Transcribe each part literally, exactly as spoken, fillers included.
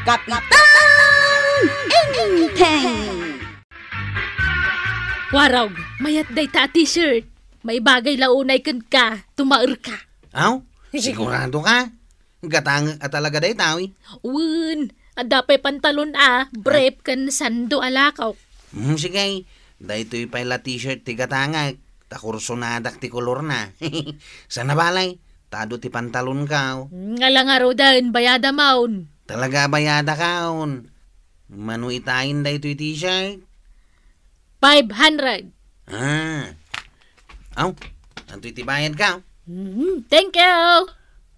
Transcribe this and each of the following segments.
Kapitan Enteng! Warog, mayat dayta a t-shirt. Maibagay la unay kenka, tumaerka. Aw, sigurado ka? Gatangek a talaga dayta, wi. Wen, adda pay pantalon a, brief ken sando a lakok. Hmm, sige. Daytoy pay la t-shirt ti gatangek, ta kursonadak ti kolorna. Sana balay, ta adu ti pantalonko. Hmm, ala ngaruden, bayada maon. Talaga bayadakon. Mano itayen daytoy t-shirt? Five hundred. Ah. Aw, antoy ti bayadko? Mm, thank you.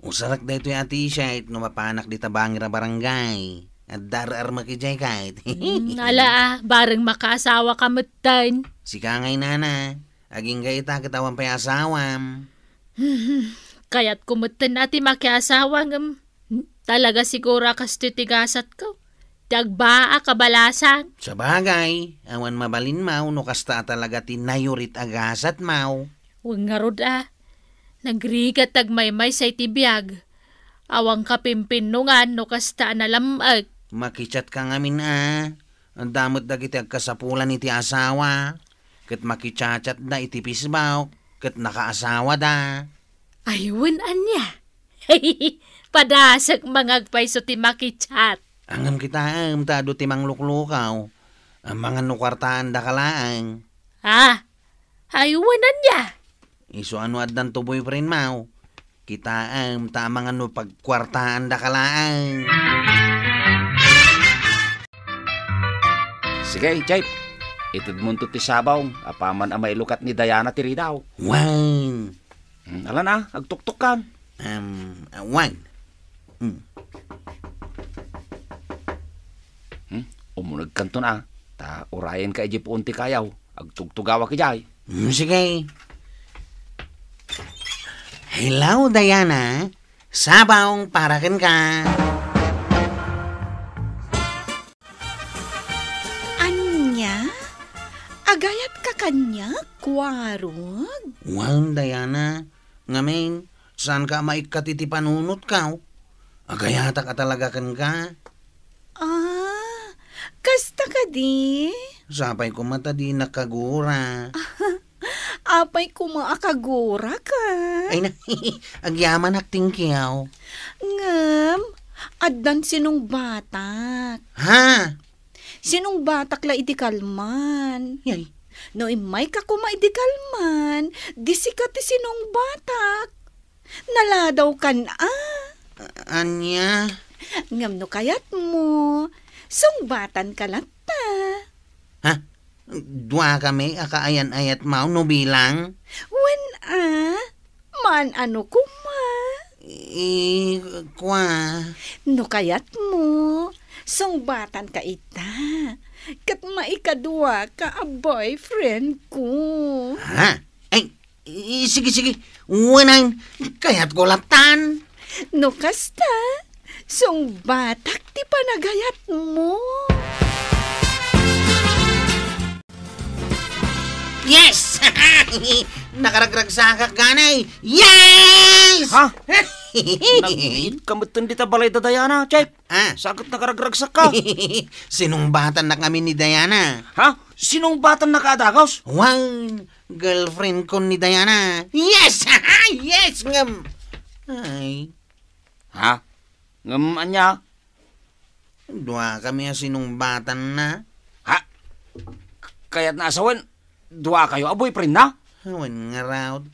Usarak daytoy a t-shirt no mapanak dita bangir a barangay. Adda ar-armek idiay ket. Mm, ala, ah, bareng makaasawaka metten. Sika ngay, nana. Agingga ita ket awan pay asawam. Kayatko metten a ti makiasawa ngem talaga siguro a kastoy ti gasatko. Ti agbaak a balasang. Sabagay, awan mabalinmaw no kasta a talaga ti nayurit a gasatmaw. Wen ngarud a, nagrigat ti agmaymaysa iti biag. Awan kapimpinongan no kasta a nalam-ek. Makichat ka ngamin a. Adda met dagiti agkasapulan iti asawa, ket makichatchatda iti Facebook, ket nakaasawada. Ay, wen ania? Padasek mangagpayso ti makichat. Ngem kitaem ta adu ti mangluklukaw. Amangan no kuartaandaka laeng. Ah, ay, wen ania? Isu a no addanto boyfriendmaw, kitaem ta amangan no pagkuartaandaka laeng. Sige, Jep. Itedmonto ti sabaw, apaman a mailukat ni Diana ti ridaw. Wen. Hmm, ala na, agtuktokkan. Um, uh, wen. Hmm. Hmm? Umunegkanton a, ta urayenka idiay puon ti kayaw. Agtugtugawak idiay. Hmm, sige. Hello, Diana. Sabaw para kenka. Ania? Agayatka kaniak, Warog? Wen, Diana. Ngamin, saanka a maikkat iti panunotko? Agayatak a talaga kenka. Ah, kasta kadi? Sapay koma ta dinak kagura. Apay koma a kaguraka? Ay na, agyamanak, thank you. Ngem, addan sinungbatak. Ha? Sinungbatak la idi kalman. Yay. No immayka koma idi kalman, di sika ti sinungbatak. Naladawkan a. A-, ania? Ngem no kayatmo, sungbatanka latta. Ha? Duakami a kaayan-ayatmaw no bilang? Wen a, maan-ano koma. I-, kua. No kayatmo, sungbatanka ita. Ket maikaduaka a boyfriendko. Ha? Ay, I-, sige, sige. Wen a, kayatko lattan. No kasta, sungbatak ti panagayatmo. Yes! Nakaragragsakak gani. Yes! Ha? Nagbiit ka metten dita balay da Diana, Jep. Ah. Sa ket nakaragragsakka. Sinungbatannak ngamin ni Diana. Ha? Sinungbatannaka a dagus? Wen, girlfriendko ni Diana. Yes! Yes, ngem. Ay. Ha? Ngem ania? Duakami a sinungbatanna. Ha? K-, kayatna a sawen, duakayo a boyfriendna? Wen ngarud.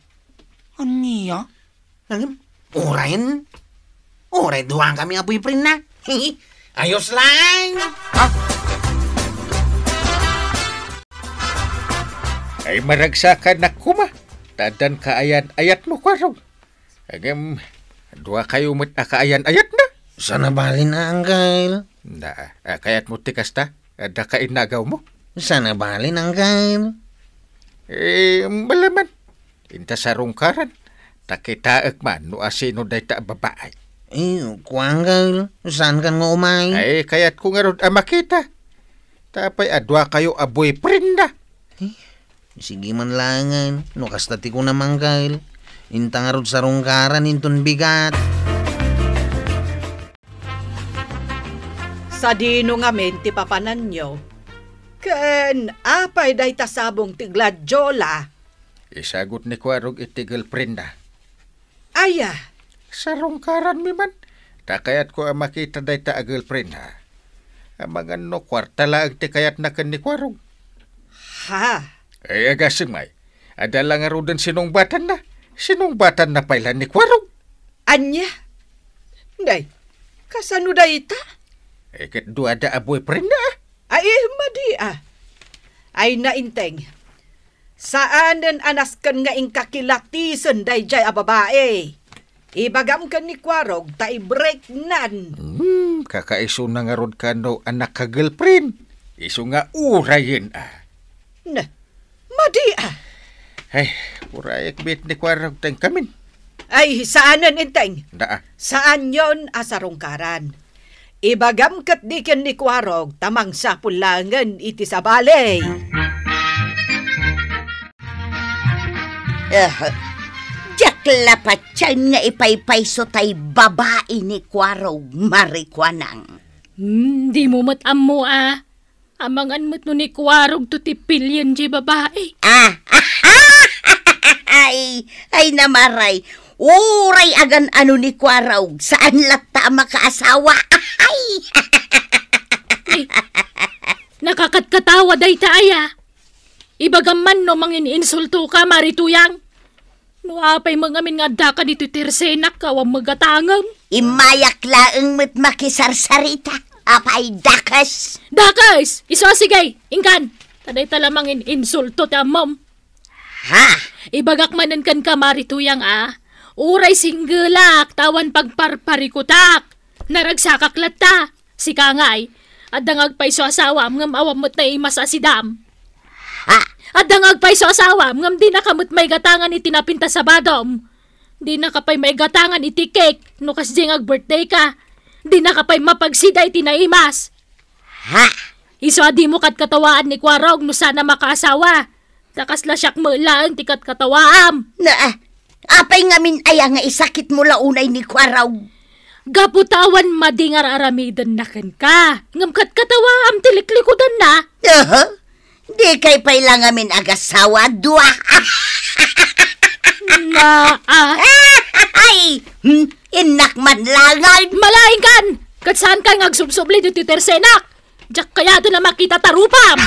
Ania? Ngem, uray, uray duakami a boyfriendna. Ayos lang. Ha? Ay, maragsakannak koma. Ta addan kaayan-ayatmo, Warog. Ngem, duakayo met a kaayan-ayatna. Saan a balin a, Uncle. Na, a, kayatmo ti kasta? Adda ka inagawmo? Saan a balin, Uncle. Eh, malaman. Inta sarungkaran. Ta kitaek man no asino dayta a babae. Eh, kua, Uncle. Saankan nga umay? Ay, kayatko ngarud a makita. Ta apay a duakayo a boyfriendna? Eh, sige man laengen, no kasta ti kunam, Uncle. Inta ngarud sarungkaran inton bigat. Sadino ngamin ti papananyo? Ken apay dayta sabong ti gladiola? Isagut ni Kuarog iti girlfriendna. Aya? Sarungkaranmi man. Ta kayatko a makita dayta a girlfriendna. Amangan no kuarta laeng ti kayatna ken ni Kuarog. Ha? Ay, agasem ay. Adda la ngaruden sinungbatanna. Sinungbatanna pay la ni Kuarog. Ania? Nay, kasano dayta? Eh, ket duada a boyfriendna, ah. Ay, madi, ah. Ay, nainteng. Saanen a nasken nga inka kilatisen daydiay a babai. Ibagam ken ni Kuarog ta i-break nan. Hmm, kakaisuna ngarud kano a naka-girlfriend. Isu nga urayen, ah. Na, madi, ah. Ay, urayek met ni Kuarog ta inkamin. Ay, saanen, Inteng. Daa. Saanyon a sarungkaran. Ibagam ketdi ken ni Kuarog ta mangsapul laengen iti sabali. Eh, diak la patien nga ipaypayso tay babai ni Kuarog, Mari Kuanang. Hmm, dimo met ammo, ah. Amangan met no ni Kuarog to ti pilien diay babai. Ah! Ay, ay, namaray. Uray agan-ano ni Kuarog, saan latta a makaasawa. Ay! Ay, nakakatkatawa dayta aya. Ibagam man no mangin-insultoka, Mari Tuyang. No apay met ngamin nga addaka ditoy tersenak, awan magatangem. Immayak laeng met makisarsarita. Apay, dakes? Dakes! Isu a sige, inkan. Ta dayta la mangin-insulto ti ammom. Ha? Ibagak manen kenka, Mari Tuyang, a. Uray singgelak, ta awan pagparparikutak. Naragsakak latta. Sika ngay, adda nga agpayso asawam ngem awan met naimas a sidam. Ha? Adda nga agpayso asawam ngem dinaka met maigatangan iti napintas a badom. Dinaka pay maigatangan iti cake no kasdiay nga ag-birthday ka. Dinaka pay mapagsida iti naimas. Ha? Isu a dimo katkatawaan ni Kuarog no saan a makaasawa. Ta kasla siak met laeng ti katkatawaam. Na, apay ngamin aya nga isakitmo la unay ni Kuarog? Gapu ta awan madi nga ar-aramidenna kenka. Ngem katkatawaam ti liklikudanna. Aha. Dikay pay la ngamin agasawa, dua. Na, ah. Ay, hmm, innak man langan. Malaingkan! Ket saankan nga agsubsubli ditoy tersenak. Diak kayaten a makita ta rupam!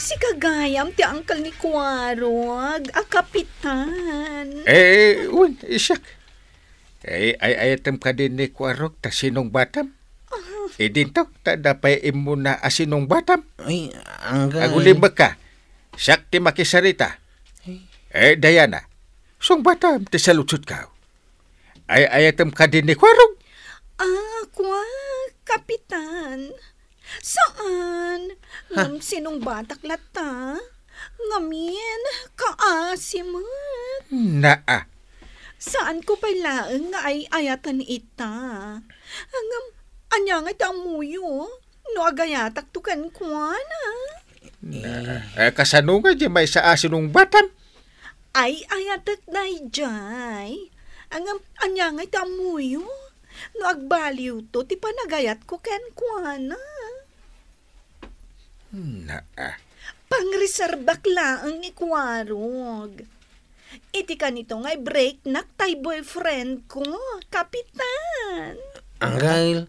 Sika gayam ti uncle ni Kuarog a kapitan. Eh, wen, siak. Eh, ay-ayatem kadi ni Kuarog ta sinungbatam? Ah. Eh, dinto, ta adda pay immuna a sinungbatam? Ay, uncle. Agulimbekka. Siak ti makisarita. Ay. Eh, Diana, sungbatam ti saludsodko. Ay-ayatem kadi ni Kuarog? Ah, kua, Kapitan. Saan. Ha? Ngem sinungbatak latta. Ngamin, kaasi met. Naa. Saanko pay laeng nga ay-ayaten ita. Ngem, ania ngay ti ammoyo? No agayatakto kenkuana? Na, eh, kasano nga di maysa a sinungbatam? Ay-ayatek daydiay. Ngem, ania ngay ti ammoyo? No agbaliwto ti panagayatko kenkuana. Na, ah. Pangreserbak laeng ni Kuarog. Iti kanito nga i-breaknak tay boyfriendko, Kapitan. Uncle,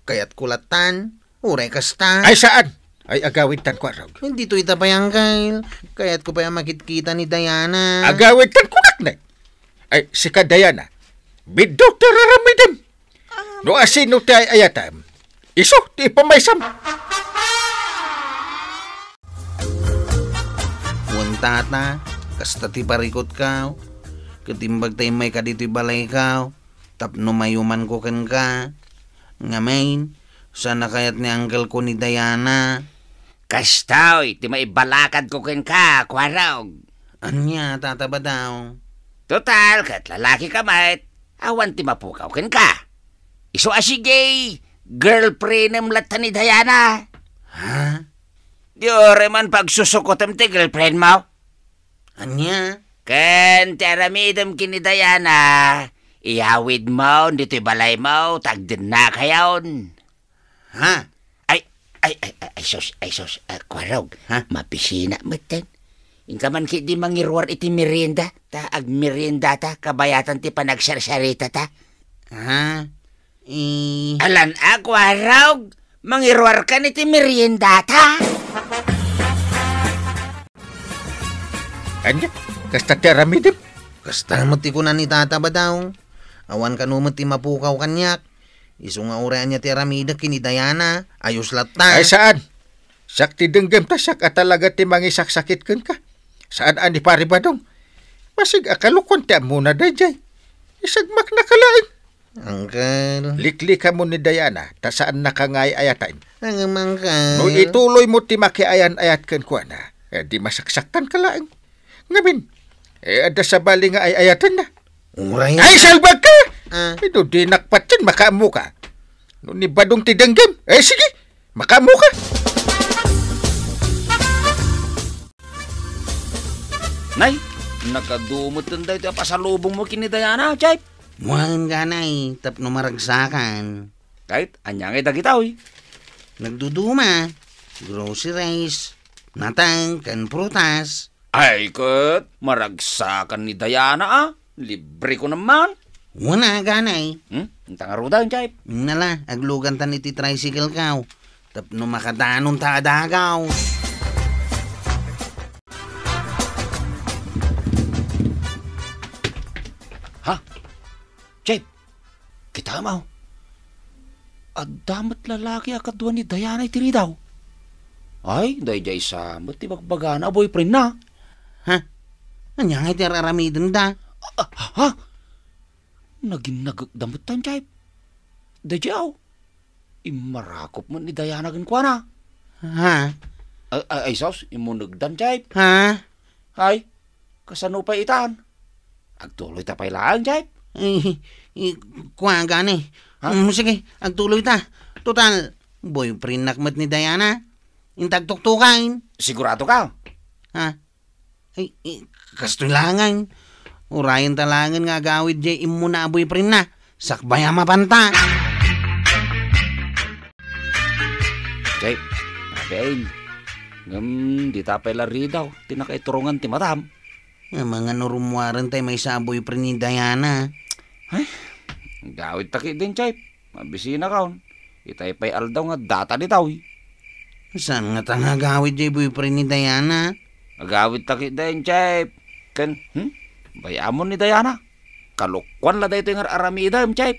kayatko latan. Uray kasta. Ay, saan? Ay, agawidtan, Kuarog. Ditoy ita pay, Uncle. Kayatko pay a makitkita ni Diana. Agawidtan kunak ne. Ay, sika, Diana. Biddut ti ar-aramidem. Ah. No asino ti ay-ayatam, isu ti ipamaysam. Wen, tata, kasta ti parikutko. Ket imbag ta immayka ditoy balayko tapno mayumanko kenka. Ngamin, saan a kayat ni uncle ko ni Diana. Kastoy ti maibalakadko kenka, Kuarog. Ania, Tata Badaw? Total, ket lalakika met, awan ti mapukaw kenka. Isu a sige, girlfriendem latta ni Diana. Ha? Di uray man pagsusukotem ti girlfriendmo? Ania? Ken ti aramidem ken ni Diana, Iyawidmo ditoy balaymo, ta agdennakayon. Ha? Ay, ay, ay, ay, ay, sus, ay, sus, ah, Kuarog, ha? Mabisina metten. Inka man ketdi mangiruar iti merienda, ta agmeriendata, kabayatan ti panagsarsaritata. Ha? Eh. Alan a, Kuarog, mangiruarkan iti meriendata. Ania, kasta ti aramidem? Kasta met ti kuna ni Tata Badaw. Awan kano met ti mapukaw kaniak. Isu nga uray ania ti aramidek ken ni Diana, ayos latta. Ay, saan? Siak ti denggem ta siak a talaga ti mangisaksakit kenka. Saan a ni Pare Badong? Basig a kalokuan ti ammona daydiay. Isagmaknaka laeng. Uncle. Liklikamon ni Diana, ta saannaka nga ay-ayatan. Ngem, Uncle. No ituloymo ti makiayan-ayat kenkuana, eh, di masaksaktanka laeng. Ngamin, eh, adda sabali nga ay-ayatenna. Uray. Ay, salbagka! Ah. Ito, dinak patien, makaammoka. No ni Badong ti denggem, eh, sige, makaammoka. Nay, nakadumo metten daytoy a pasalubongmo ken ni Diana, Jay. Muaen, Ganay, tapno maragsakan. Ket ania ngay dagitoy? Nagduduma, groceries, nateng ken prutas. Ay, ket maragsakan ni Diana, a. Libre ko naman. Wen a, Ganay. Hmm? Inta ngaruden, Jay. Nala, aglugantan iti tricycle ko. Tapno makadanonta a dagaw. Ha? Jay, kitaem, aw. Adda met lalaki a kadua ni Diana iti ridaw. Ay, daydiay sa met ti bagbagana a boyfriendna. Ha? Ania ngay ti ar-aramidenda? Ah, ha? Naginnagekda met tan, Jay. Daydiay, aw. Immarakop met ni Diana kenkuana. Ha? Ay, ay, ay, sus, immunegdan, Jay. Ha? Ay, kasano pay itan? Agtuloyta pay laeng, Jay. Eh, eh, kua, Ganay. Ha? Mm, sige, agtuloyta. Total, boyfriendnak met ni Diana. Inta agtuktukaen. Siguradoka? Ha? Ay, eh, kastoy laengen. Urayenta laengen nga agawid jay immuna a boyfriendna. Sakbay a mapanta. Jay, abiin. Ngem, dita pay la ridaw ti nakaiturongan ti matam. Amangan no rummuarentay maysa a boyfriend ni Diana. Ay, agawidta ketdin, Jay. Mabisinakon. Itay pay aldaw nga data ditoy. Saan ngata nga agawid jay boyfriend ni Diana? Agawidta ketdin, Jay. Ken, hmm? Bay-amon ni Diana. Kalokuan la daytoy nga ar-aramidem, Jay.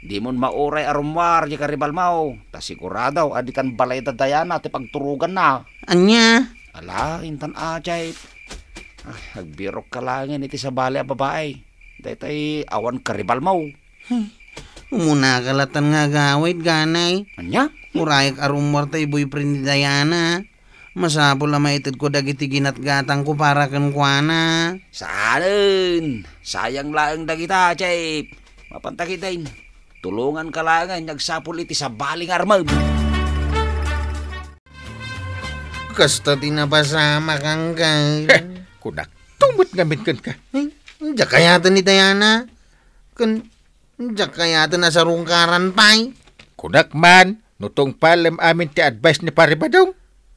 Dimon mauray a rummuar jay karibalmo. Ta sigurado a ditan balay da Diana ti pagturoganna. Ania? Ala, intan a, Jay. Ay, agbirokka laengen iti sabali a babai. Daytoy awan karibalmo. Hmm. Umunaka latan nga agawid, Ganay. Ania? Urayek a rummuar tay boyfriend ni Diana. Masapul a maitedko dagiti ginatgatangko para kenkuana. Saanen. Sayang laeng dagita, Jay. Mapanta ketdin. Tulonganka laengen nga agsapul iti sabali nga armem. Kasta ti napasamak, Uncle. Eh, kunak, tumot ngamin kenka. Ay, diak kayaten ni Diana. Kun, diak kayaten a sarungkaran pay. Kunak man, no tungpalem amin ti advice ni Pare Badong.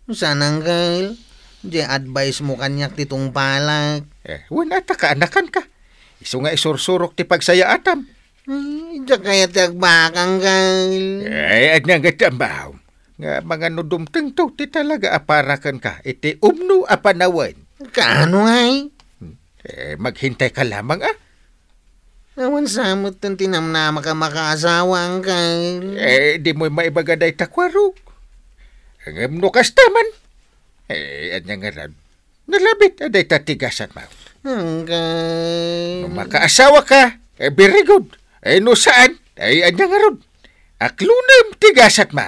Saan, Uncle? Jay advice mo kaniak ti tungpalek. Eh, wen a ta kaanakanka. Isu nga isursurok ti pagsayaatam. Ay, diak kayat ti agbaka, Uncle. Eh, ania nga ti ammo? Nga amangan no dumtengto ti talaga a para kenka iti umno a panawen. Kaano ngay? Hmm. Eh, maghintayka lamang, a. Awan sa metten ti namnamak a makaasawa, Uncle. Eh, dimo maibaga dayta, Kuarog. Ngem no kasta man, eh, ania ngarud? Nalabit a dayta ti gasatmo. Uncle. No makaasawaka, eh, very good. Eh, no saan, eh, ania ngarud? Aklonem ti gasatmo.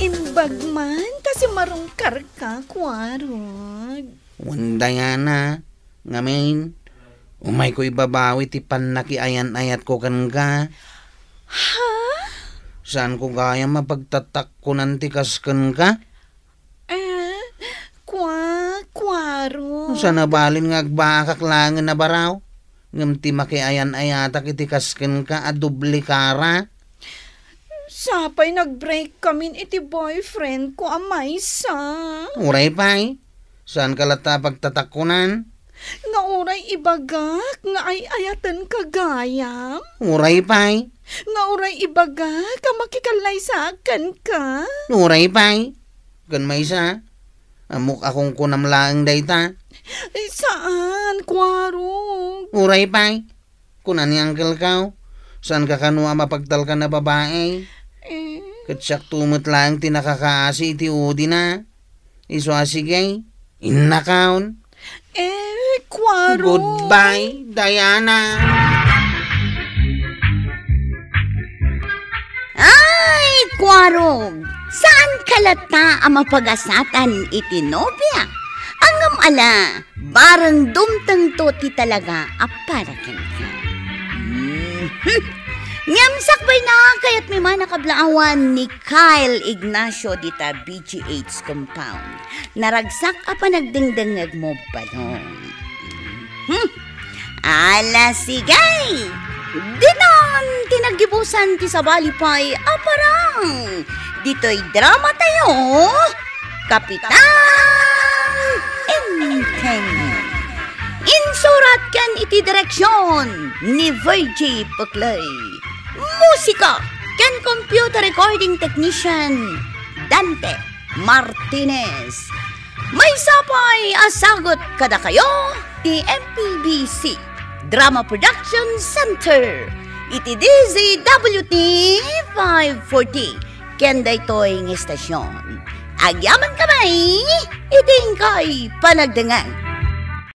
Imbag man ta simmarungkarka, Kuarog. Wen, Diana, ngamin, umayko ibabawi ti pannakiayan-ayatko kenka. Ha? Saanko gayam a pagtatakkonan ti kas kenka? Eh, kua, Kuarog. Saan a balin nga agbaakak laengen a baraw? Ngem ti makiayan-ayatak iti kas kenka a doble kara. Sapay nag-breakkamin iti boyfriend ko a maysa. Uray pay. Saanka latta a pagtatakkunan? Nga uray ibagak nga ay-ayatenka gayam. Uray pay. Nga uray ibagak a makikallaysaak kenka. Uray pay. Ken maysa, ammok a kunkunam laeng dayta. Eh, saan, Kuarog? Uray pay. Kuna ni Uncle Kao, saanka kano a mapagtalkan a babai? Eh. Ket siakto met laeng ti nakakaasi iti udina. Isu a sige, innakaon. Eh, Kuarog. Goodbye, Diana. Ay, Kuarog, saanka latta a mapagasatan iti nobia? Ngem ala, bareng dumtengto ti talaga a para kenka. Mhm. Ngem sakbayna, kayatmi man a kablaawan ni Kyle Ignacio dita B G H compound. Naragsak a panagdengdengngegmo, balong. Hmm. Ala, sige! Ditan ti naggibusan ti sabali pay a parang. Ditoy drama tayo, Kapitan Enteng. Insurat ken iti direksyon ni Virgie Puclay. Musika ken computer recording technician, Dante Martinez. Maysa pay a sagut kadakayo ti M P B C Drama Production Center iti D Z W T five forty ken daytoy nga estasyon. Agyaman kami iti inkay panagdengngeg.